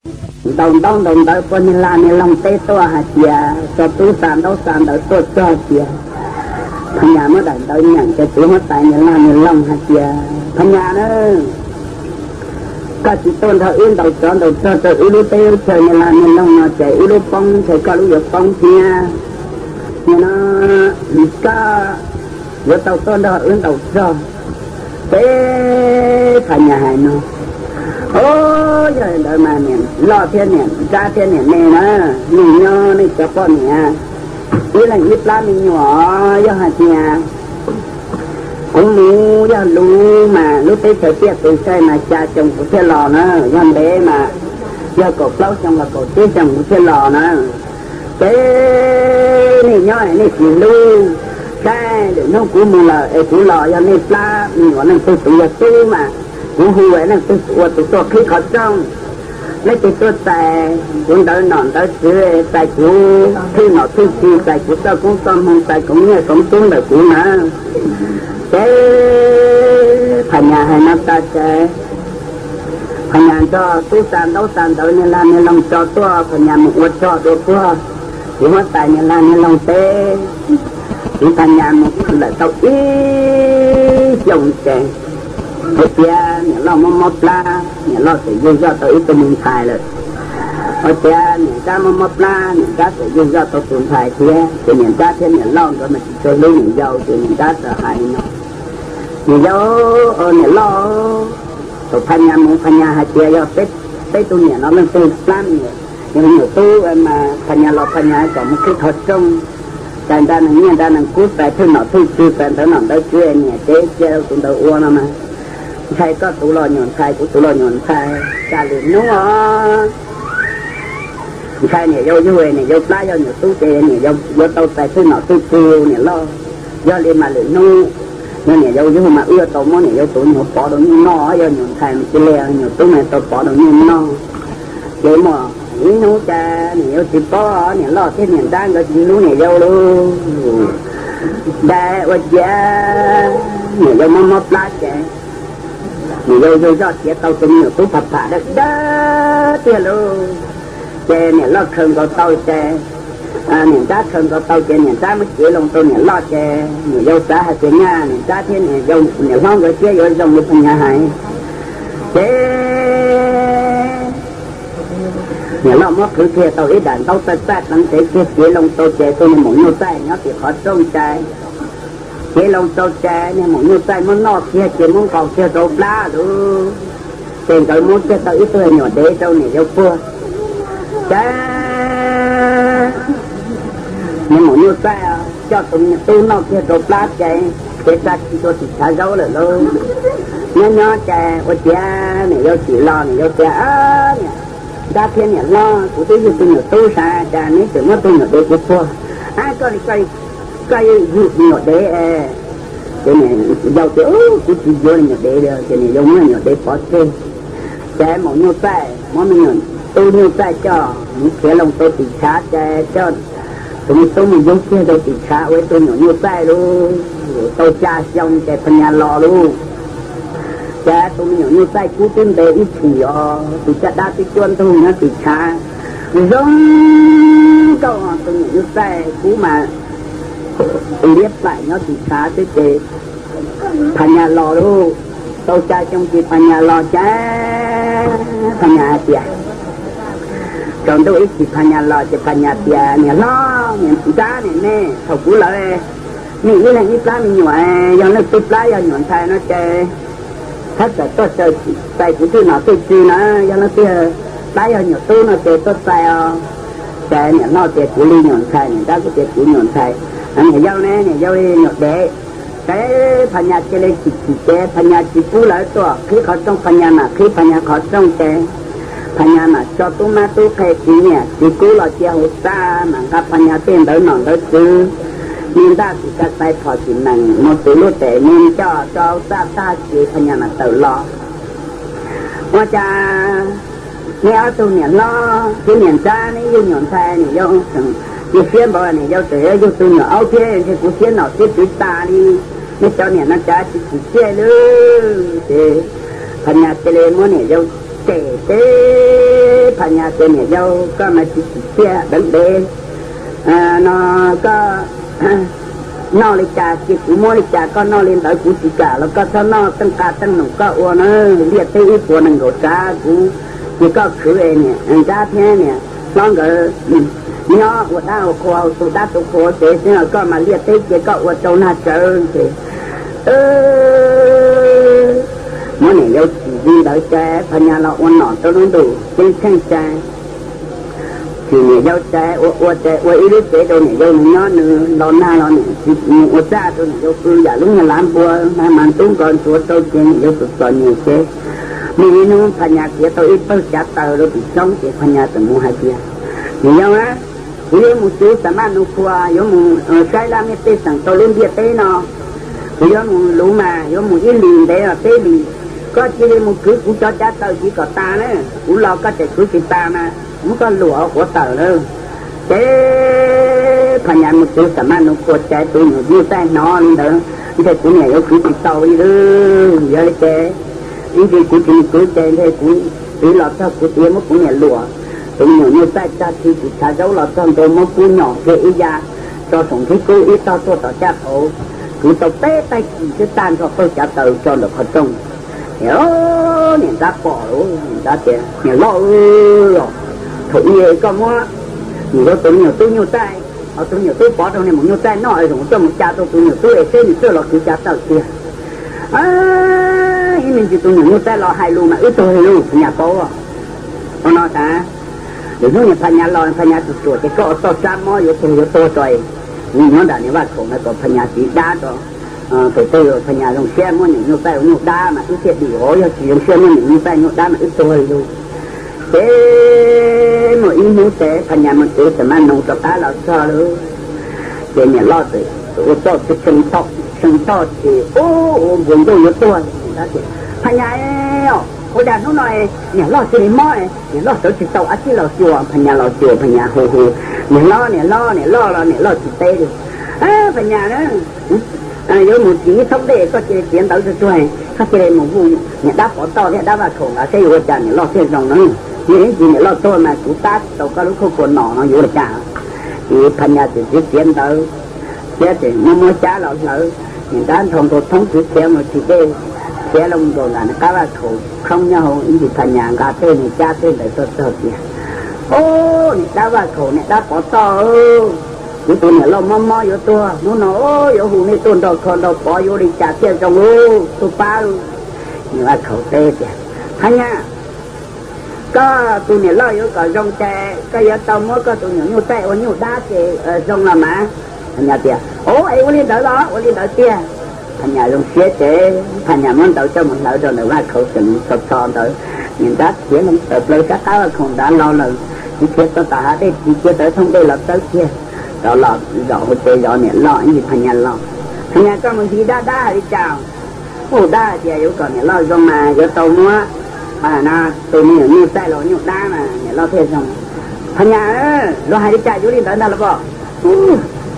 ntaus ntaub ntaus ntawv puag niag laj niag loog teb tuaj hais tias tso tub xa ntaub xa ntawv tuaj txog tias, Phas Nyas muab daim ntawv nyeem ces txiv huab tais niag laj niag loog hais tias, Phas Nyas na, koj tsis tuaj nrog wb ntaus tsov ntaus rog rau wb lub teb lub chaw niag laj niag loog no ces wb lub poob ces koj lub yuav poob thiab. Nim no koj yuav tau tuaj nrog wb ntaus rog. Ces Phas Nyas hais no, Au, yog li ntawd mas niam loj thiab niam nrab thiab niam me na, nej nyob nej cov poj niam ib leeg ib plab me nyuam, yog hais tias kuv mus yog luv mas lub teb chaws tiaj tus sai mas xya xyoo kuv thiaj los na, yog ntev mas yog kaum plaub xyoo los kaum tsib xyoo kuv thiaj los na. Ces nej nyob nej tsis hlub, saib lwm hnub kuv mus lawm es kuv los yog nej plab me nyuam leej twg tus yog tub mas kuv hu leej twg ua tus tuaj qhib qhov rooj. Leej twg tuaj txais kuv ntawv nom ntawv tswv, txais kuv thwj nom thwj tswv, txais kuv txoj koob txoj hmoo, txais kuv nyiaj kuv kub ntawm kuv na. Ces Phas Nyas hais no tas ces Phas Nyas nrog tub xa ntaub xa ntawv niag laj niag loog tso tuaj, Phas Nyas mus ua rog dua puag txiv huab tais niag laj niag loog teb. Txiv Phas Nyas mus lawm tau ib xyoos ces hais tias niam loj mob mob plab, niam loj txawm yug zoj tau ib tug me ntxhais lawm. Hais tias niam nrab mob mob plab, niam nrab txawm yug zoj tau tus ntxhais thiab, ces niam nrab thiab niam loj nkawd mas tsis tshua hlub niam yau, ces niam nrab txawm hais no, Niam yau, niam loj, thaum Phas Nyas mus Phas Nyas hais tias yog peb tug niam no leej twg plab me nyuam, yog me nyuam tub mas Phas Nyas los Phas Nyas kom mus qhib qhov rooj, txais nra nees nyiaj nra nees kub, txais thwj nom thwj tswv, txais ntawv nom ntawv tswv, niam tsev cia rau tus ntawd ua no mas, ntshai koj tus los nyuam ntxhais, kuv tus los nyuam ntxhais, cas lwm hnub os. Ntshai niam yau yug, niam yau plab yog nyuam tub ces niam yau yuav tau txais thwj nom thwj tswv niam loj. Yog li mas lwm hnub yog niam yau yug mas wb yuav tau muab niam yau tus nyuam pov rau nyuj noj, yog nyuam ntxhais mas cia li, nyuam tub mas tau pov rau nyuj noj. Ces muaj ib hnub cas niam yau tsis paub, niam loj thiab niam nrab nkawd tsis hlub niam yau lauj. Ntshai ua ciav niam yau mob mob plab ces niam yau yug zoj tiav tau tus me nyuam tub pham pham dawb dawb tiag lauj. Ces niam loj khaws nkaus tau ces niam nrab khaws nkaus tau ces niam nrab muab cev loo rau niam loj ces niam yau xav hais tias nyaj niam nrab thiab niam yau niam hlob nkawd siab yuav zoo li Phas Nyas hais. Ces niam loj muab qhwv kiag tau ib daim ntaub txaij txaij pleev cev kiag cev loo rau ces tus niag maum nyuj txaij nyob tim qhov rooj ces cev loo rau ces niag maum nyuj txaij muab noj kiag ces muab nqos kiag rau plab lauj. Ces nkawd muab kiag tau ib tug nyuam dev rau niam yau puag. Ces niag maum nyuj txaij coj tus me nyuam tub noj kiag rau plab ces cev tsa tsis rau tim tshav zaub lawm lauj. Nyob nyob ces ua ciav niam yau tsim los, niam yau tias, Niam nrab thiab niam hlob, kuv twb yug tus nyuam tub sav, cas neb tseem muab tus nyuam dev kuv puag? Ab, koj li koj yug nyuam dev es. Ces niam yau tias, Kuv tsis yuav li nyuam dev li. Ces niam yau muab nyuam dev pov tseg. Ces maum nyuj txaij muab me nyuam tub nyuj txaij coj mus khiav loo rau tim tshav ces coj tus me tub mus yug kiag rau tim tshav ua ib tug nyuam nyuj txaij lauj. Tau xya xyoo ces Phas Nyas los lauj. Ces tus me nyuam nyuj txaij kub twb nte ib txhis os, tus caj dab twb cuab ntug nyob tim tshav. Zoo nkauj, tus nyuam nyuj txaij kub mas liab plaim nyob tim tshav xwb ces Phas Nyas los lauj. Tau xya xyoo ces Phas Nyas los ces Phas Nyas hais tias, tsaus ntuj ib chim Phas Nyas los ces Phas Nyas tias, Niam hlob, niam nrab, niam me, thaum kuv lawv nej ib leeg ib plab me nyuam, yog leej twg plab yog nyuam ntxhais no ces thab txawm tuaj txais kuv thwj nom thwj tswv na, yog leej twg plab yog nyuam tub no ces tuaj txais os. Ces niam hlob tias kuv li nyuam ntxhais, niam nrab kuj tias kuv nyuam ntxhais, niam yau ne, niam yau li nyuam dev. Ces Phas Nyas cia li tsis chim ces Phas Nyas tsis pub lawv tuaj qhib qhov rooj, Phas Nyas mam qhib Phas Nyas qhov rooj ces Phas Nyas mam tso tub mab tub qhe txiv niam txiv kub los cia hauv txaj, mam nqa Phas Nyas tej ntawv nom ntawv tswv, me ntaj tis ka xais phom tsim nees mus txwv lub tes me ncoj rau hauv txaj tag ces Phas Nyas mam tawm los. Ua cas neb ob tug niam hlob thiab niam nrab neb yug nyuam ntxhais, niam yau, niam siab npaum niam yau tseem yuav yug tus nyuam aub thiab, ntshe kuv siab nom siab tswv tas li. Nej cov niam no cas tsis tsim txiaj li. Ces Phas Nyas cia li muab niam yau cem ces Phas Nyas tias, Niam yau, koj mas tsis tsim txiaj deev dev no, koj noj li cas ces kuv muab li cas, koj noj li ntawd kuv tsis kam los koj txhob noj, teej qa teej num koj ua na, liaj teb ib puas nees nkaum tsav kuv, ces koj khwv es niam nrab thiab niam hlob nkawd nyob ua dab ua qhua, tu dab tu qhua ces xwb, koj mas liaj teb ces koj ua rau nag tsawv ces muab niam yau tsim li ntawd ces Phas Nyas los ua nom rau lub ntuj ceeb tsheej ces tsim niam yau ces ua ua ces ua ib lub tsev rau niam yau nws nyob, nws los nag los nws tsis mus ua txaj rau niam yau pw, yam lub niag lav npua na mas ntub nkos ntsuav rau ces niam yau txom txom nyem ces muaj ib hnub Phas Nyas khiav tau ib pawg cav taws rau tim roob ces Phas Nyas txawm mus hais tias, Niam yau, kuv yuav mus tsuv xam maj nug khua, yuav mus saib laj mej pej xeem rau lub ntiaj teb no. Kuv yuav mus luv mas yuav mus ib hlis ntev los peb hlis. Koj cia li mus khwv kuv cov cav taws tiv kom tas na, kuv los koj tseem khwv tsis tas mas muab koj luam quav tawm lawm. Ces Phas Nyas mus tsuv xam maj nug khua ces tus nyuam nyuj txaij hnov li ntawd, Ntshai kuv niam yuav khwv tsis tau li lawm, yog li ces ib ntsis kuv tsis mus khwv ces ntshai kuv twv los txog kuv txiv muab kuv niam luam. Tus nyuam nyuj txaij tsa thi tus tshav zaub los txog ntua muab kub nyom kiag ib ya tso saum nthib kub ib tog tuaj tom caj qhauv, kwv tau peb taig kis twb tag nrho pawg cav taws tso ntawm qhov rooj. Niam nrab pom lawm, niam nrab tias, Niam loj, thaum ub koj muab nws ua tus me nyuam tub nyuj txaij, ho tus me nyuam tub pov rau niag maum nyuj txaij noj es zoo koj mus ca tau tus me nyuam tub es seb nws txawj los kwv cav taws tiag. Ib me ntsis tus nyuam nyuj txaij los hais lus mas wb tuag li lawm, Phas Nyas paub. Ua no tas, lwm hnub niam Phas Nyas los, Phas Nyas tsuam tsuam ces koj ua txoj tsab mob yuav tuag yuav tuag tso, kuv nyob nram niag vaj khaum ntawd kom Phas Nyas txiv dab tso. Thaum twg Phas Nyas zoo siab muab niam nyuj txaij ua nyuj dab mas wb thiaj dim os, yog tsis zoo siab muab niam nyuj txaij nyuj dab mas wb tuag li lawm. Ces muaj ib hnub ces Phas Nyas mus tsuv xam maj nug rov qab los txog lawm, ces niam loj txawm ua txoj tshee toj ces ua npuas ncauj yuav tuag. Phas Nyas, ua cas hnub no niam loj cia li mob, niam loj sawv tsis tau dab tsi los xyuas. Phas Nyas los xyuas, Phas Nyas hu hu, Niam hlob, niam hlob, niam loj los niam loj tsis teb li. Phas Nyas, kuv yuav mus txiav ib thoob dej, koj cia li txiav ntawv tsuag tsuag, koj cia li mus hu niam dab pov toj thiab dab vaj khaum ntawd seb yuav ua cas niam loj thiaj zoo na. Yog ib ntsis niam loj tuag mas kuv tab tsis tau koj lub khuj kua nom no yuav ua cas. Ces Phas Nyas txawm txiav txiav ntawv thiab txawm muab muab xyab los hlawv, niam nrab nrho nkaus thoob kwv khiav mus tsis dej, khiav los nkaus nram qab vaj khaum khoob nyob hauv. Ib ntsis Phas Nyas nqa tej niag cab tej ntawd tuaj txog tias, Au, niam dab vaj khaum, niam dab pov toj, kuv tus niam loj mob mob yuav tuag, hnub no yuav hu nej tuaj nrog kho nrog pov yuav ua li cas thiaj zoo lauj, tuaj pab lauj. Niam vaj khaum teb tias, Phas Nyas, koj tus niam loj yuav kom zoo ces koj yuav tau muab koj tus nyuam nyuj txaij ua nyuj dab ces zoo los mas. Phas Nyas tias, Au, es ua li ntawd los ua li ntawd tiag. Phas Nyas zoo siab ces Phas Nyas muab ntawv coj mus hlawv rau ntawm vaj khaum, txawm mus txog txog ntawd, niam nrab khiav hlo tawm plaws sab qab vaj khaum nrad los lawm, khiav txog tom hav dej tsis khiav tawm thoob dej los txawb kiag rov los zaum hauv tsev zov niam loj. Ib ntsis Phas Nyas los, Phas Nyas, koj mus hais dab dab hais li cas? Hu dab hais tias yuav kom niam loj zoo mas yuav tau muab tus me nyuam nyuj txaij los nyuj dab mas niam loj thiaj zoo. Phas Nyas, luag hais li cas yuav li ntawd ntag los pom.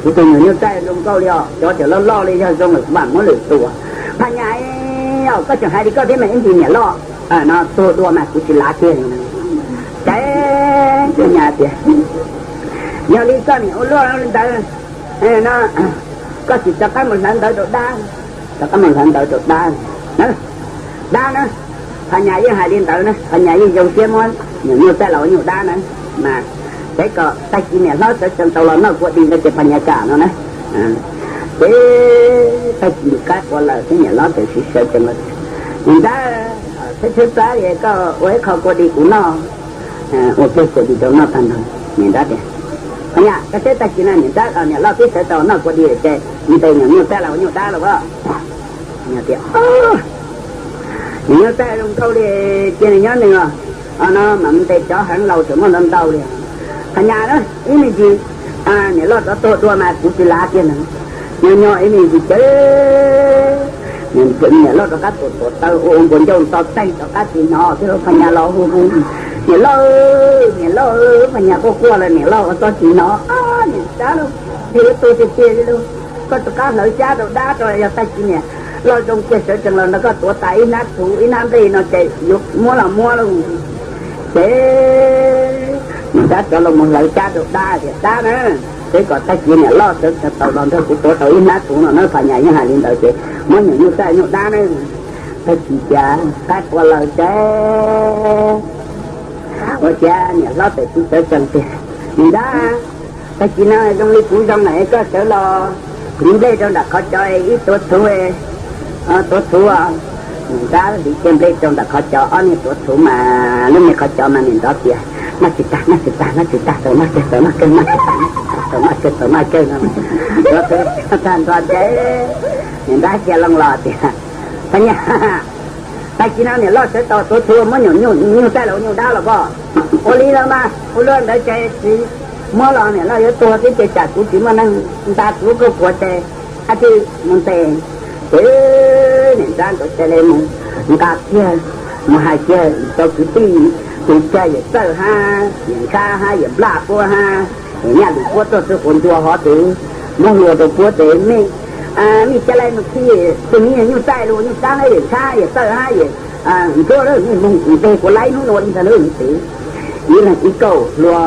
Kuv tus nyuam nyuj txaij zoo nkauj li os, cov cov loj loj li yog zoo lawm kuv mam muab lwm tus. Phas Nyas, koj tseem hais li koj thiab mas ib ntsis niam loj no tuag dua mas kuv tsis lav kiag li. Ces Phas Nyas tias, Yog li koj niam ua luaj li ntawd no, koj tsis rov qab mus hlawv ntawv rau dab, rov qab mus hlawv ntawv rau dab. Dab na, Phas Nyas yeej hais li ntawd na, Phas Nyas yeej zoo siab muab nyuam nyuj txaij los ua nyuj dab na, mas peb kom tag kis niam hlob sawv tsees tau los noj kua dis no ces Phas Nyas kam no na. Ces tag kis qaib qua lawm thiab niam hlob txawm sawv tsees los, Niam nrab, tsheb tsheb plab li, koj ua ib qho kua dis kuv noj. Ua kiag kua dis rau noj tag nrho, niam nrab tias, Phas Nyas, koj saib tag kis no niam nrab niam loj twb sawv tsees noj kua dis lawm ces mus ntes nyuam nyuj txaij los ua nyuj dab los as. Tias, Nyuam nyuj txaij zoo nkauj li, cia nws nyob nws os, no mas mus ntes cov heev laus tseem muaj ntau ntau li. Phas Nyas na, ib me ntsis niam loj rov tuag dua mas kuv tsis lav kiag nws. Nyob nyob ib me ntsis ces niam loj rov qab tuam tuam taw ua npuas ncauj nto teg rov qab tsis hnov thiab. Phas Nyas los hu hu, Niam loj, niam loj, Phas Nyas quaj quaj los niam loj ua txob tsis hnov. Niam nrab lauj, yog yuav tuag tiag tiag li lauj, koj rov qab hlawv xyab rau dab rau, yog tag kis niam loj zoo kiag sawv tsees los nrog koj tuav tas ib hnab txhuv ib hnab nplej no ces yuav muab los muab lauj. Ces Cab rov los mus hlawv cab rau dab tias, Dab na, peb kom tag kis niam loj sawv tau los nrog kuv tuav tau ib hnab thuv no na. Phas Nyas yeej hais li ntawd ces muab nyuam nyuj txaij nyuj dab na. Tag kis cas qaib qua lawm ces ua cas niam hlob txawm tsis sawv tsees tias, Niam dab, tag kis no zoo li kuv zoo lawm, koj sawv los hliv nplej rau nram qhov cos ib tuav thuv, tuav thuv. Niam dab hliv kiag nplej rau nram qhov cos, ob niag tuav thuv mas lub me qhov cos mas niam nrov tias, Noj tsis tag, noj tsis tag, noj tsis tag, txaus noj kawg, noj tsis tag, noj tsis tag, txaus noj kawg, txaus noj kawg no. Tuav thuv tag nrho ces niam dab xia loo los tias, Phas Nyas, tag kis no niam loj sawv tau tuav thuv muab nyuam nyuj txaij los ua nyuj dab los pob? Ua li los mas, ua luaj ntawd ces txiv muab los niam loj yuav tuag xwb ces tsam kuv tsis muaj neeg nta kuv kauj puav ces ab tsi mus ntes. Ces niam nrab nkawd cia li mus nqa kiag, mus hais kiag tau kwv tij, tus cag yawm Txawj hab yawm Nkhab hab yawm Nplaj puab hab yawm Nyaj Lwm puab tuaj xwb, quas ncua hov twg muab hlua rau puab ces mej, mej ca le mus khi tus me nyuj txaij los nyuj dab hab yawm Nkhab yawm Txawj hab yawm Ntsuab lawm, mej moog ntes kuas laib hnub no li ntag lauj txiv. Ib leeg ib kauj hlua,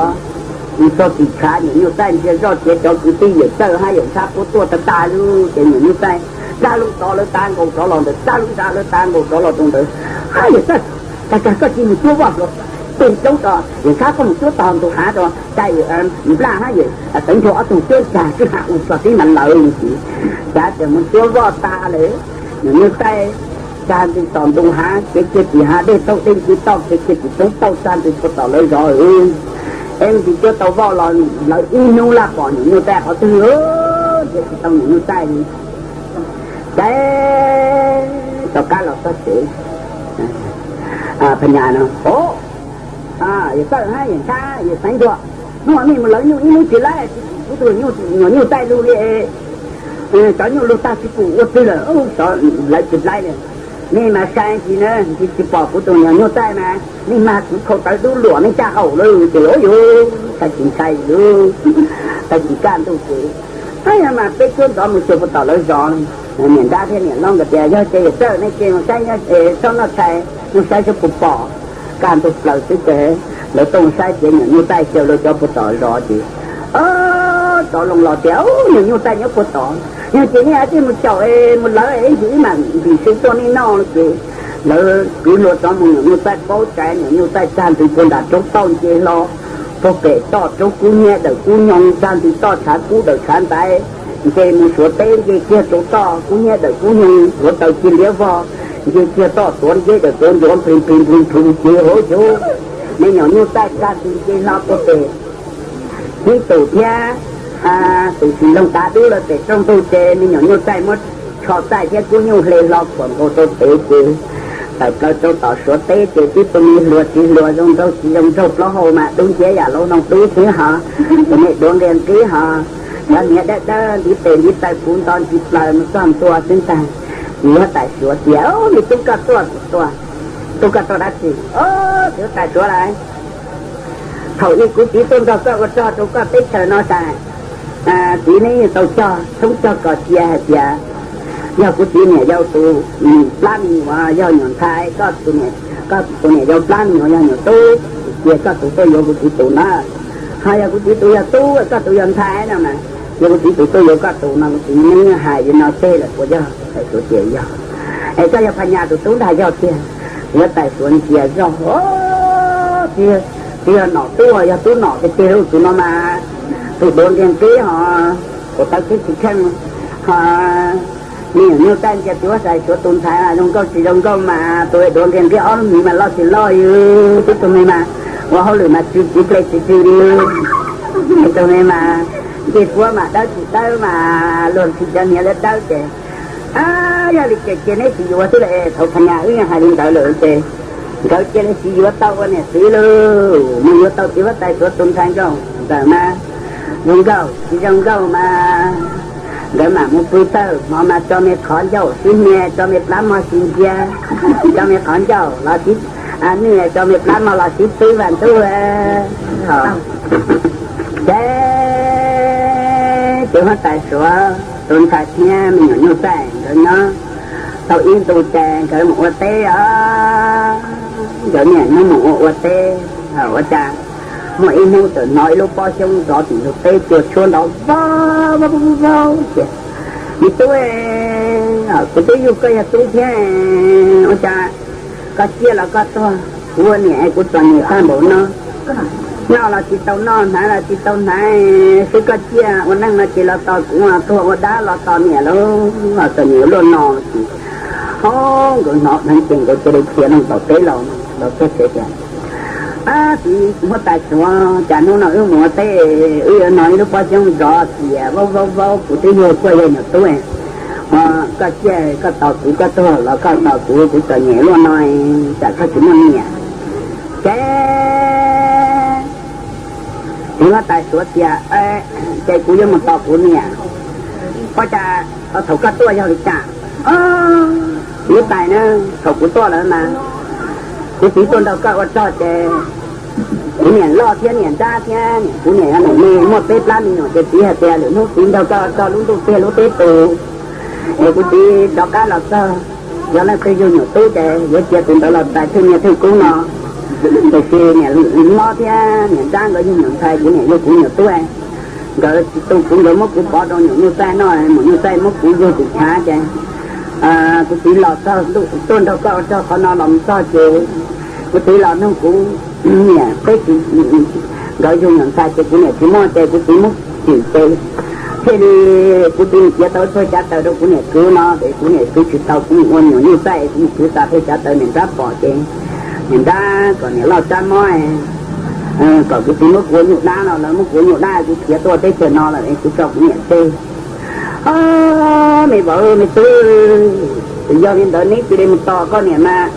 txog tim tshav nyuam nyuj txaij ntsia zoj tias cov kwv tij yawm Txawj hab yawm Nkhab puab tuaj tag tag lug ces nyuam nyuj txaij txag lub tod lawv tav nkaus rov los ntawd, txag lub nrad lawv tav nkaus rov los rau ntawd. Hab yawm Txawj, kag kag koj cia li mus cuab voj hluas peg plaub tso, yawm Nkhab koj mus cuab tog ntug hav tso, ca Nplaj hab yawm Xeev Nraug ob tug cuab ntag, kwj ha u txog tib mas lawv li ntxiv. Cav tias mus cuab voj tas lawm, nyuam nyuj txaij txag ntws tom ntug hav, kev kiag tim hav dej taug dej nti toj, kev kiag tim roob tauj txag ntws puag tom lawv zos. Eb, ntsis cuab tau voj los lawv ib hnub laj pom nyuam nyuj txaij qhov twg, nrhiav tsis tau nyuam nyuj txaij li. Ces rov qab los txog tsev, Phas Nyas no, Yawm Txawj hab yawm Nkhab yawm Xeev Nraug, hnub no mej mus lawv nyuj ib hnub tsis laib, tsis pum kuv tug nyuam nyuj txaij lug li. Cov nyuj lug tag tsis pum ua twg lawm, lawv tsis laib li. Mej mas sai ntsis na, ntsis tsis pom kuv tug nyuam nyuj txaij mas mej mag kuv khau tawv dub luam mej caj haum lawm ces, o yus, tag kis ntshai lub, tag kis kaj ntug ces, ab, yog mas peb cuab ntxov mus xyuas puag tom lawv zos. Niam nrab thiab niam hlob nkawd tias, Yog ces Yawm Txawj, nej cia mus saib, txhob noj tshais, mus saib seb puas pom. Kaj ntug plaws xwb ces lawv tuaj mus saib ces nyuam nyuj txaij xyaw lawv cov puag tom zos ces, o, tsov loo los tias, Nyuam nyuj txaij nyob puag tod, yog ces nej cia li mus caum, mus lawv, ib ntsis wb mam ntim su tuaj nej noj. Ces lawv kwv hlua rov mus, nyuam nyuj txaij paub tsav, nyuam nyuj txaij txag ntws puag nram roob tauj nce hlo puag pem toj roob kub hnyiab dawm kub nyoog, txag ntws toj tshav kub dawm tshav ntaiv, nce mus Suav teb, nce kiag rau toj kub hnyiab dawm kub nyoog, hluav taws ci liab vog, nce kiag toj tuav nceb dawm tuav ncuav nplhis nplhis nplhis nplhis ces hauv xyov me nyuam nyuj txaij txag ntws nce hlo puag pem Txiv Tus thiab tus tsis zoo tav dub lawv pem rooj ntug ces me nyuam nyuj txaij muab tsho txaij thiab kub nyuj hle hlo khuam nkaus rau pem ces tawm plaws rau tom Suav teb ces tib tug me hluas tsis hluas, zoo nraug tsis zoo nraug, plaub hau mas dub nciab yam laus noog dub xwb hos, tus me duav nqia nqib hos, cov hniav dawb dawb ntiv tes ntiv taw puv nto ntsis plaws mus txog ntua xwb ntag. Txiv huab tais Suav tias, Me tub, koj tuaj, tub koj tuaj dab tsi? Txiv huab tais Suav lawm, thaum ub kuv txiv tuaj nrog koj ua rog rau koj teb chaws no tas, txiv neb tau cog tshoob cog kos cia hais tias yog kuv txiv niam yau tus plab me nyuam yog nyuam ntxhais, koj tus niam yau plab me nyuam yog nyuam tub, cia koj tus tuaj yuav kuv txiv tus na. Ho yog kuv txiv tus yog tub, koj tus yog ntxhais no mas, yog kuv txiv tus tuaj yuav koj tus no, kuv txiv yeej hais li no teg lawm puas yog? Tais Suav tias yog. Es koj yog Phas Nyas tus tub ntag? Yog tiag. Txiv huab tais Suav ntsia zog, txiv yog nom tub, yog tub nom tiag tiag lauj. Tus no mas tus duav nqia nqib hos, tus tawv tib tsis kheej, ho me nyuam nyuj txaij ntsia txiv huab tais Suav tus ntxhais zoo nkauj tsis zoo nkauj mas tus duav nqia nqib ob lub mis mas loj tsis loj li, tib tug me mas ua hauj lwm mas tsw txiv ple tsis tsw li, tib tug me mas ncej puab mas dawb tsis dawb mas luag tsis cov hniav dawb dawb ces, yog li ces cia neb tsis yuav xwb lauj. Thaum Phas Nyas wb yeej hais li ntawd lawm ces nkawd cia li tsis yuav tau ua niam txiv lauj, mus yuav tau txiv huab tais Suav tus ntxhais nkauj ntawd mas zoo nkauj tsis zoo nkauj mas nkawd mam mus pw tawm hmo mas tso me qhov ncauj sib hnia, tso me plab mog sib ntsia, tso me qhov ncauj los sib, nws tso me plab mog los sib twb vas ntub. Ces txiv huab tais Suav tus ntxhais thiab me nyuam nyuj txaij nkawd nyob tau ib ntu ces nkawd mus ua teb os. Nkawd niaj hnub mus ua ua teb, ua cas Muaj ib hnub txawm hnov ib lub pob xyoob zov tim ntug teb tuaj tshuab nrov vau vau vau tias, Me tub, kuv twb yug koj yog tub thiab, ua cas koj ciaj los koj tuag, kuv ua niam kuv txom nyem tag npaum no, noj los tsis tau noj, hnav los tsis tau hnav, xwb koj ciaj ua neej no ces los tos kuv, tuag ua dab los tos niam lauj, txom nyem luaj no. Ces ho nkawd hnov dheev ces nkawd cia li khiav loo tom teb los, los txog tsev tias, Ab, txiv huab tais Suav, cas hnub no wb mus ua teb wb yuav hnov ib lub pob xyoob zov tias vau vau vau, kuv twb yug koj yog nyuam tub, koj ciaj koj tos kuv, koj tuag los koj tos kuv, kuv txom nyem luaj no, tsam koj tsis muaj niam. Ces txiv huab tais Suav tias, Ces kuv yuav mus tos kuv niam. Ua cas thaum koj tuaj yog li cas? Huab tais na, thaum kuv tuaj lawm mas kuv txiv tuaj nrog koj ua rog ces kuv niam loj thiab niam nrab thiab kuv niam yog me me muaj peb plab me nyuam ces txiv hais tias lwm hnub txiv nrog koj ua rog lub ntuj tiag lub teb tus, es kuv txiv rov qab los txog, yog leej twg yug nyuam tub ces yuav cia tus ntawd los txais thwj niaj thwj kub no. Tiam sis niam hlob thiab niam nrab nkawd yug nyuam ntxhais, kuv niam yug kuv nyuam tub, nkawd tsis tu kuv, nkawd muab kuv pov rau nyuam nyuj txaij noj, nyuam nyuj txaij muab kuv yug tus chav ces kuv txiv los txog, tuaj nrog koj ua rog qhov no los mus txog ces kuv txiv los nug kuv niam peb tsis, nkawd yug nyuam ntxhais ces kuv niam tsis muaj ces kuv txiv muab tsim ces thiaj li kuv txiv mus txiav tau thawj cav taws rau kuv niam kwv no ces kuv niam kwv tsis tau, kuv mus ua nyuam nyuj txaij, kuv mus kwv xa thawj cav taws niam nrab pom ces niam nrab kom niam loj rab mob, kom kuv txiv muab kuv ua nyuj dab no, lawv muab kuv ua nyuj dab kuv khiav tuaj teb chaws no lawm es kuv tso kuv niam tseg. Ob, me vauv me tub, yog li ntawd neb cia li mus tos koj niam mas,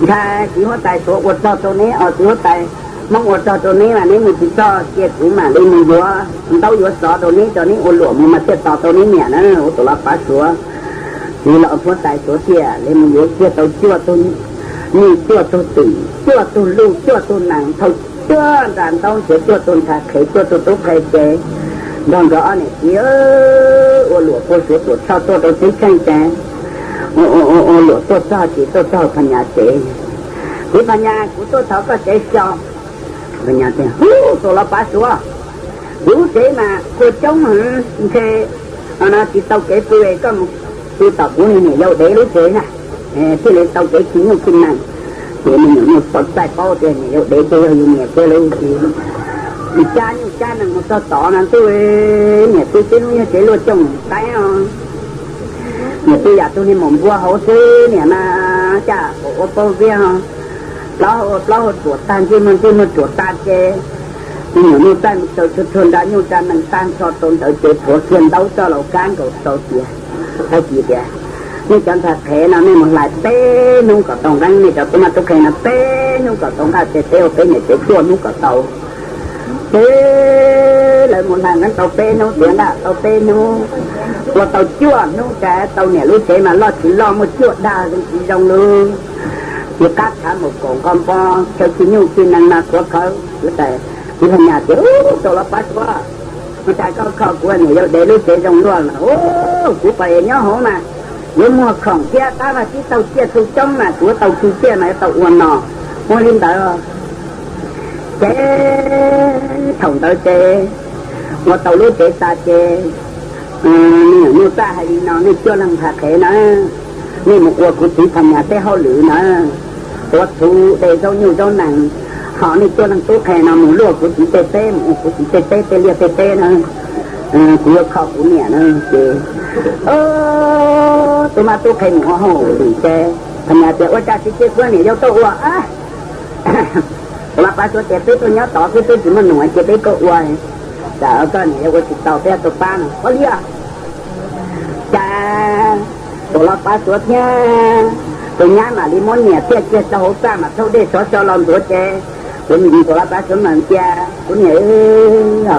ntshai txiv huab tais Suav ua rog rau neb os, txiv huab tais Hmoob ua rog rau neb mas neb mus tsis txog, cia kuv mam li mus yuav ntaub yuav xov rau neb, rau neb ua luam mus mas thiaj tos tau neb niam na. Ua Tuam Los Pav Suav, txiv los huab tais Suav tiag li mus yuav kiag tau cuaj tug nyuj, cuaj tug twm, cuaj tug luj, cuaj tug nees, thauj cuaj nra ntaub nrhiav cuaj tug ntxhais qhev, cuaj tug tub qhe ces nrog nkawd ob niam txiv ua luam puag Suav Tuam Tshoj tuaj rau teb tsheej ces ua luam tuaj txog ces tuaj txog Phas Nyas tsev. Txiv Phas Nyas, kuv tuaj thov koj tsev xyo. Phas Nyas tias, Ub, Tuam Los Pav Suav, kuv lub tsev mas kua coob heev, ntshe tsis tau kev pw, koj mus pw tom kuv niam yau dev lub tsev na, thiaj li tau kev khi nyuj khi nees. Ces me nyuam nyuj txaij paub tias niam yau dev ces yog yus niam tiag lauj. Ces cab nyuj cab nees mus txog tod no ntuj, niam tij tib lub nyuag tsev luaj cooj qaib os, niam tij yam tug niag maum npua hauv xwb, niam mas caj qaum ua paug viag os, plaub hau ua plaub hau ruam tag, ntsej muag ntsej muag ruam tag ces me nyuam nyuj txaij mus tsaws tsuag tsuag nra nyuj nra nees tag nrho rau ntawd ces rhuav kiag ntaub coj los kab nkaus rau tias, tag kis tias, Nej cov ntxhais qhev no nej mus hlais peb hnub kom tau nqeeb, nej cov tub mab tub qhe no peb hnub kom tau nqaj teg teb ua peb niam tsev cuaj hnub kom tau. Ces lawv mus hlais nqeeb tau peb hnub, tiav nqaj tau peb hnub, ua tau cuaj hnub ces tau niam lub tsev mas loj tsis loj, muaj cuaj dag zoo tsis zoo lub, ces qab khav mus kaum nqo npo, chaw khi nyuj khi nees mas khuav khawv. Txiv Phas Nyas tias, Ub, Tuam Los Pav Suav, ua cas koj kho kuv niam yau dev lub tsev zoo luaj na? Ub, kuv pom es nyob hauv mas yuav muag khoom thiab qab vaj tsib taug ciaj txhu coob mas kuv yuav tau khi ciaj mas yuav tau ua no. Ua li ntawd ces thaum ntawd ces ua tau lub tsev tas ces me nyuam nyuj txaij hais li no, Nej cuaj leeg ntxhais qhev na, nej mus ua kuv txiv Phas Nyas tej hauj lwm na, tuav txhuv, de zaub nyuj zaub nees, ho nej cuaj leeg tub qhe no mus luaj kuv txiv tej teb, mus ua kuv txiv tej teb tej liaj tej teb na, kuv yuav kho kuv niam na. Ces tub mab tub qhe mus ua hauj lwm ces Phas Nyas tias, Ua cas tsis cia kuv niam yau tuaj ua? Tuam Los Pav Suav tias, Peb tuaj nyob tod xwb, peb tsis muaj num, cia peb tuaj ua, tsam koj niam yau ua tsis tau peb yuav tau pab no. Ua li os. Cas Tuam Los Pav Suav thiab tus nyab mam li muab niam tiaj kiag rau hauv txaj mas thauj dej sov so los ntxuav ces, Tuam Los Pav Suav mam tias, Kuv niam,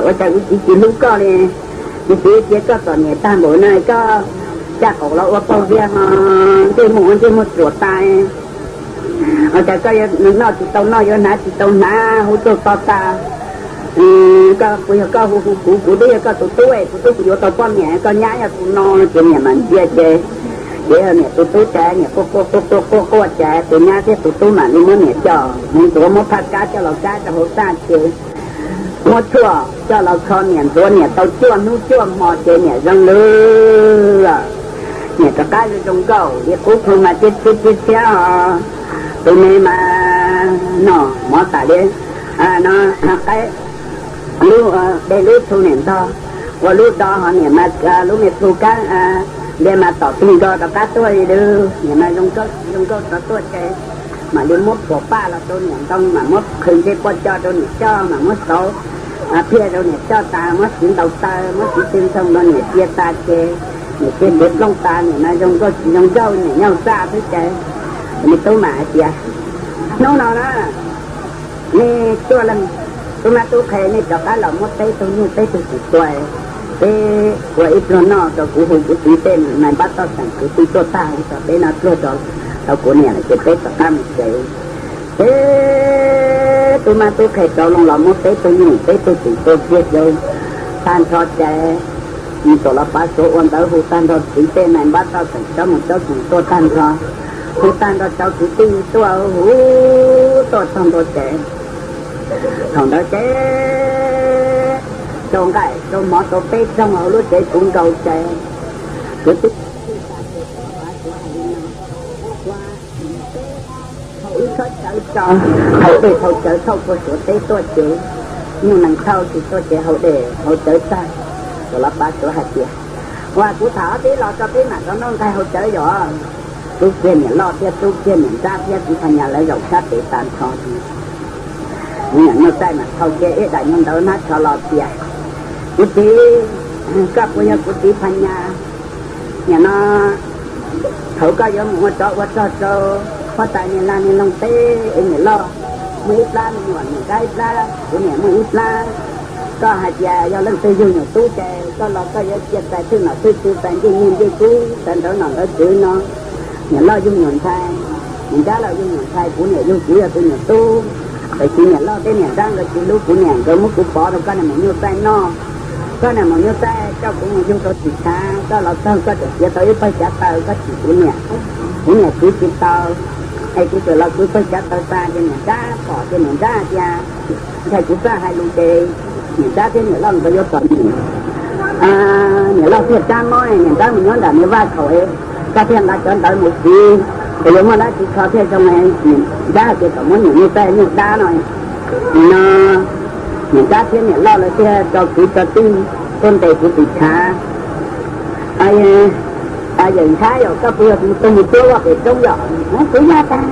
ua cas kuv txiv tsis hlub koj li? Kuv txiv cia koj txom nyem tag npaum no, koj caj qaum los ua paug viag ho ntsej muag ua ntsej muag ruam tas. Ua cas koj yuav noj tsis tau noj, yuav hnav tsis tau hnav, hu tuaj to tas. Koj puas yog koj hu hu kuv, kuv twb yog koj tus tub, kuv twb yuav tau poj niam, koj nyab yog tus no. Ces niam mam ntsia ces Ces niam tus tub ces niam quaj quaj quaj quaj quaj quaj ces tus nyab thiab tus tub mam li muab niam coj mus ntxuav, muab phaj kab coj los kab rau hauv txaj ces muab tshuaj coj los kho niam, ntxuav niam tau cuaj hnub cuaj hmo ces niam zoo lawm. Niam rov qab zoo zoo nkauj li qub plhu mas tib txhiab tib txhiab os. Tus me mas no mov tas li no, qaib lub, dej lub plhu niam ntog, ua lub do ho niam mas lub me plhu kab ntia mas tom tig nkaus rov qab tuaj li lawm. Niam mas zoo nkauj zoo nkauj rov tuaj ces mam li muab phuam paj los rau niam ntoo, mam muab qhwv ntsej poj co rau niam coj, mam muab xauv phiaj rau niam coj tas, muab siv ntaus taw, muab siv tw ntxhoo rau niam cia tas ces niam cia siav plooj tas, niam mas zoo nkauj tsis zoo nkauj, niam nyob hauv txaj xwb ces tus me tub mas hais tias, hnub no na nej tuaj leej tub mab tub qhe, nej rov qab los muab peb tug nyuj peb tug twm tua, peb ua ib pluag noj rau kuv hu kuv txiv tej nais npab toj xeem kwv tij tuaj tag li tso, peb noj pluag rau kuv niam lawm ces peb rov qab mus tsev. Ces tub mab tub qhe rov loo los muab peb tug nyuj peb tug twm tua kiag rau tag nrho ces mus tom los pav suav ua ntawd hu tag nrho txiv tej nais npab toj xeem tsob mus tsob txoos tuaj tag nrho, hu tag nrho cov kwv tij tuaj hu tuaj txog ntua ces thaum ntawd ces rau nqaij rau mov rau peb rooj hauv lub tsev puv nkaus ces kwv tij hau ib khob cawv tso, hau dej hau cawv thauj puag Suav teb tuaj ces nyuj nees thauj tsis tuaj ces hau dej hau cawv tag. Thaum los pav Suav hais tias, ua kuv tham ob peb los tso peb mam rov noj nqaij hau cawv yom. Tub kiag niam loj thiab tub kiag niam nrab thiab txiv Phas Nyas lawv zaum sab pem tas nrho. Kuv niam nyuj txaij mas thau kiag ib daim nyuag ntawv hnab tsho los tias, kuv txiv, koj puas yog kuv txiv Phas Nyas? Nim no thaum koj yuav mus ua tsov ua rog rau huab tais niag laj niag loog teb es niam loj muaj ib plab me nyuam, niam nrab ib plab, kuv niam muaj ib plab. Koj hais tias yog leej twg yug nyuam tub ces koj los koj yuav cia txais thwj nom thwj tswv, txais ncej nyiaj ncej kub, txais ntawv nom ntawv tswv no. Niam loj yug nyuam ntxhais, niam nrab los yug nyuam ntxhais, kuv niam yug kuv yog tus nyuam tub. Tiam sis niam loj thiab niam nrab nkawd tsis hlub kuv niam, nkawd muab kuv pov rau koj niag maum nyuj txaij noj. Koj niag maum nyuj txaij coj kuv mus yug rau tim tshav, koj los txog koj tseem txiav tau ib pawg cav taws koj tsim kuv niam. Kuv niam kwv tsis tau, es kuv txawm los kwv pawg cav taws tas ces niam nrab pom ces niam nrab tias, ntshai kuv txawj hais lus ces niam nrab thiab niam loj nkawd yuav txom nyem. Niam loj thiaj rab mob, niam nrab mus nyob nram niam vaj khaum, koj thiaj nqa cov ntawv mus siv, es yuav muaj dab tsi kho thiaj zoo. Niam nrab hais tias kom muab niam nyuj txaij nyuj dab no. Nim no niam nrab thiab niam loj lawv thiaj tso kwv tso tij tuaj ntes kuv tim tshav. Yawm ntxhab yom, koj puas yog tus mus cuab voj pem roob yom? Kuv yog tag.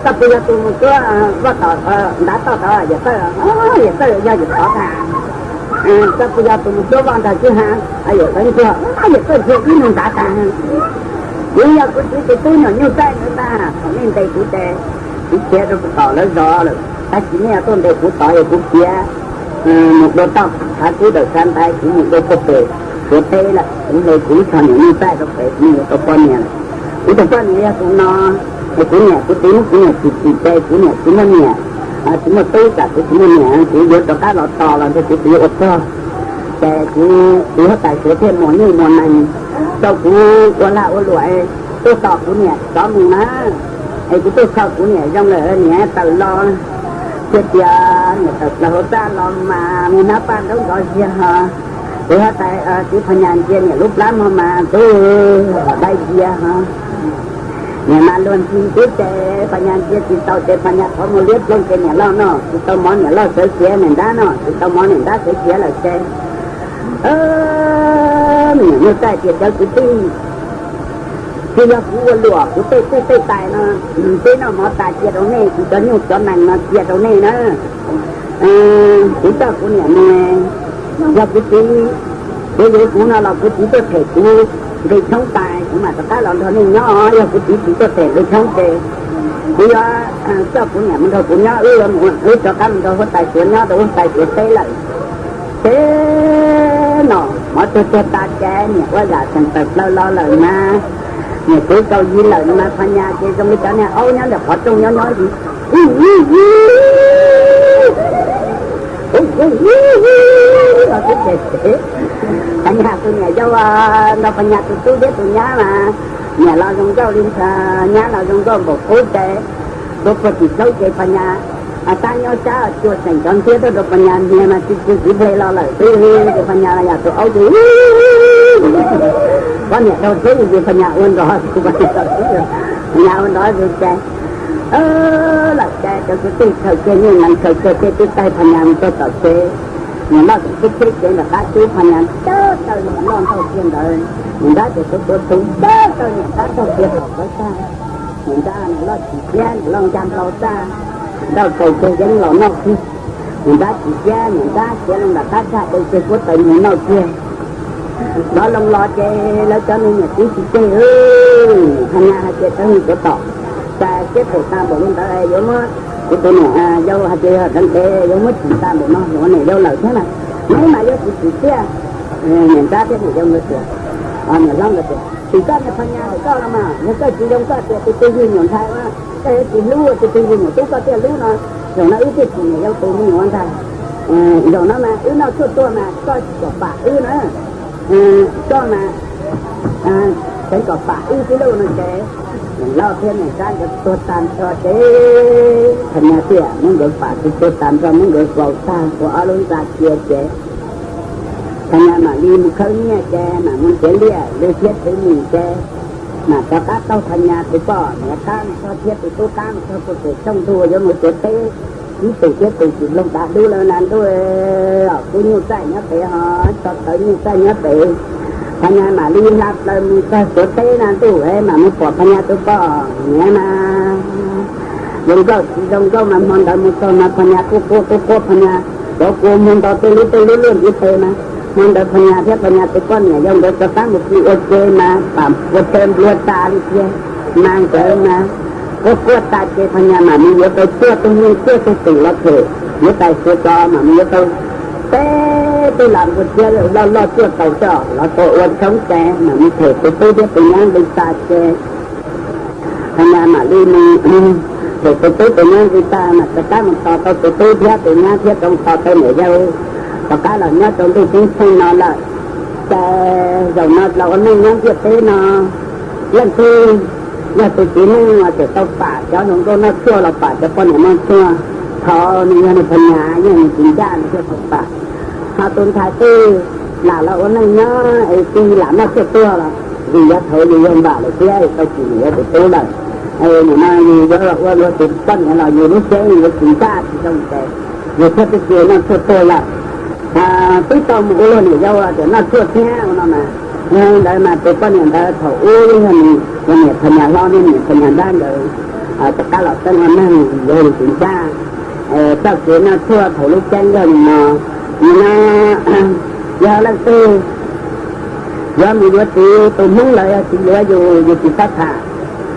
Koj puas yog tus mus cuab voj tom ntav toj tod yawm txawj? Yawm txawj yog yawm tod tag. Koj puas yog tus mus cuab voj nrog kwj ha? Yawm txawj ntsuag, yawm txawj ntsuag ib nug ntav tag. Kuv yog kuv txiv tus tub nyuam nyuj txaij ntawd tag. Thaum nej ntes kuv ces kuv khiav rau tom lawv zos lawm, tab sis nej tuaj ntes kuv tod es kuv khiav mus dua toj tshav kub dawm tshav ntaiv, kuv mus dua puag pem Suav teb lawm. Kuv hle kuv ib tsho nyuam nyuj txaij rau pem, kuv mus yuav tau poj niam lawm. Kuv tus poj niam yog tus no, es kuv niam kuv txiv muab kuv niam tsim tsim ces kuv niam tsis muaj niam, tsis muaj tub, tsam kuv tsis muaj niam kuv yuav rov qab los tos los ntshe kuv tsis yuav ua txog. Ces kuv txiv huab tais Suav thiaj muas nyuj muas nees rau kuv ua lag ua luam, tuaj tos kuv niam rov mus na. Es kuv tuaj kho kuv niam zoo lawm, niam tawm los, txhia tias niam tawm plaws hauv txaj los mas me hnab paj ntaub ntxov ziag ho. Kuv huab tais txiv Phas Nyas ntsia niam lub plab mog mas tub dai zias ho. Niam mas luag ntxhi tib ces Phas Nyas ntsia tsis tau ces Phas Nyas qhov muag liab ploog ces niam loj noj tsis tau mov, niam loj sawv khiav, niam nrab noj tsis tau mov, niam nrab sawv khiav lawm ces niam nyuj txaij tias cov kwv tij, tsis yog kuv ua luam, kuv tej txuj tej tais no, peb noj mov tas cia rau nej, kuv cov nyuj cov nees no cia rau nej na. Kuv coj kuv niam mus, yog kuv txiv, kuv yuav kuv no los kuv txiv tuaj them kuv nqi tshoob tas kuv mam rov qab los nrog nej nyob. Yog kuv txiv tsis tuaj them nqi tshoob ces kuv yuav coj kuv niam mus nrog kuv nyob, wb yuav mus, wb rov qab mus nrog huab tais Suav nyob rau huab tais Suav teb lawm. Ces no mov tuag tuag tas ces niam ua zam tseem tawm plaws los lawm mas, niam kwv tau yiv lawm mas Phas Nyas ces zoo li cov niag aub nyob ntawm qhov rooj nyob nyob yig. Phas Nyas tus niam Yau nrog Phas Nyas tus tub thiab tus nyab mas, niam los zoo nkauj li ntawd, nyab los zoo nkauj npaum qub ces, tuav puag tim roob ces Phas Nyas tab nyob sab cua xeem cov ntxhiab tuaj rau Phas Nyas hniav mas tsis tsis txiv ple los lawm xwb. Ces Phas Nyas yam tus aub ces poj niam dhau tsheb ces Phas Nyas ua nrov, Phas Nyas ua nrov zus ces lawm ces cov kwv tij khaws kiag nyuj nees khaws kiag tej tub taig Phas Nyas mus txog tom tsev. Niam loj tseem tub tsheb cev nram qab cub, Phas Nyas tawg taw niam loj ntaug kiag ntawd, niam nrab ces tuav tuav txhuv tawg taw niam nrab ntaug kiag tom qab tag. Niam nrab niam loj chim thiab niam loj ncav nplau txaj, nrauj kaus ceg yeeb los noj kiag. Niam nrab chim thiab niam nrab khiav loo nram qab tag dai ceg kuab taws mus noj kiag. Lov loo los ces lawv cov me niam txiv tsis tseg. Phas Nyas hais tias, Tawv mus tuav tom, cas siab phem tas npaum li ntawd yuav muab kuv tus niam yau hais tias yog deev dev yuav muab chim tas npaum no, niam yau lawm thiab na, neb mas yuav tsis chim tiag. Niam nrab thiab niam yau nkawd tias, niam hlob nkawd tias, Tim koj niag Phas Nyas ntawm koj los mas, yog koj tsis zoo koj tias tus twg yug nyuam ntxhais, koj yuav tsis hlub, tus twg yug nyuam tub koj thiaj hlub no. Zaum no wb thiaj tsim niam yau tus me nyuam ntag. Zaum no mas wb noj tshuaj tuag mas koj kom pam wb na, koj mas tseev kom pam wb xwb lauj no ces, niam loj thiab niam nrab nkawd tuag tag nrho ces Phas Nyas thiaj muab nkawd pam tsis tuag tag nrho, muab nkawd faus tag ua ob lub ntxa cia ces Phas Nyas mam li mus khawb nyiaj ces mam mus nrhiav liaj lwg thiab txwv mis ces mam rov qab taug Phas Nyas tus poj niam qab mus txog thiab tus tub qab mus txog puag pem rooj ntug yuav mus tuav teb. Ib tug thiab tus tsis mloog dav dub lawm na ntuj, kub nyuj txaij nyob pem ho, tso tawv nyuj txaij nyob pem. Phas Nyas mam li hla plaws mus txog tuav teb na ntuj, mam mus pom Phas Nyas tus poj niam mas zoo nkauj tsis zoo nkauj mas hmo ntawd mus txog mas Phas Nyas quaj quaj quaj quaj, Phas Nyas cov kua muag nto tej lub tej lub luaj ntiv tes mas. Hmo ntawd Phas Nyas thiab Phas Nyas tus poj niam yau nkawd rov qab mus pw ua ke mas pam ua tshee nplua tas li tiag. Mas nkawd mas quaj quaj tas ces Phas Nyas mam mus yuav tau cuaj tug nyuj cuaj tug twm los them, yuav tais suav tso mam mus yuav tau peb tug lam npua tsiab loj loj cuaj tau coj los tua ua tshoob ces mam mus them tus tub thiab tus nyab nqis tas ces Phas Nyas mam li mus them tus tub tus nyab nqis tas mas rov qab mus tos tau tus tub thiab tus nyab thiab rov tos tau niam yau, rov qab los nyob rau ntuj ceeb tsheej no lawm. Ces zaum no los ua neej nyob ntiaj teb no, leej twg yog tus txiv neej uas tseem tau pam cov hluas nkauj noj tshuaj los pam cov poj niam noj tshuaj, thaum nws yog nws Phas Nyas yog nws tsis ncaj nws thiaj tau pam. Ho tus ntxhais twg lam los ua neej nyob es tsis lam noj tshuaj tuag los vim yav thaud yus yog npam lawm thiab tau tsim niam yau tus tub lawm, nim no yus yuav los ua luag tus poj niam los yus lub siab yuav tsis ncaj tsis zoo ces yus thiaj tsis noj tshuaj tuag lawm. Twb tau mus ua luag niam yau tias noj tshuaj thiab ua no mas, yog li ntawd mas tus poj niam ntawd thaum ub yog nws niam Phas Nyas hlob thiab niam Phas Nyas nrab nkawd rov qab los txeeb ua neeg yog li tsis ncaj, txoj kev noj tshuaj thaum lub ceeb yog li no. Nim no yog leej twg yuav mus yuav txiv, tus Hmoob lawm yog tsis yuav yus, yus tsis txhob tham.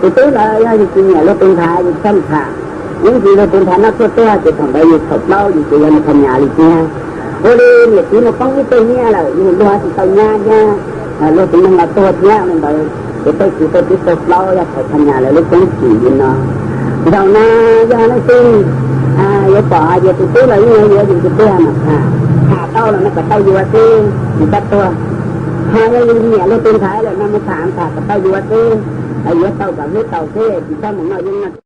Tus tub lawm yog yus tsis nyiam luag tus ntxhais, yus txhob tham. Ib ntsis luag tus ntxhais noj tshuaj tuag ces thaum ntawd yus thaum plaub yus ces yog nws Phas Nyas li thiab. Ua li niam txiv mus poob ib teg nyiaj lawm yus luag tsis tau nyab thiab, luag tus neeg los tuag thiab li ntawd ces tej txiv tej tub txaus plaub yog thaum Phas Nyas lawv lub koob tsim li no. Zaum no yog leej twg yuav pom hais tias tus tub lawm yeej yuav yus tus tiag mas tham, tham tau los no kom tau yuav xwb, tsis txhob tuag. Ho yog yus nyiam luag tus ntxhais lawm no mus tham tham kom tau yuav xwb, yuav tau kom hlub tau xwb, tsis txhob mus noj yeeb noj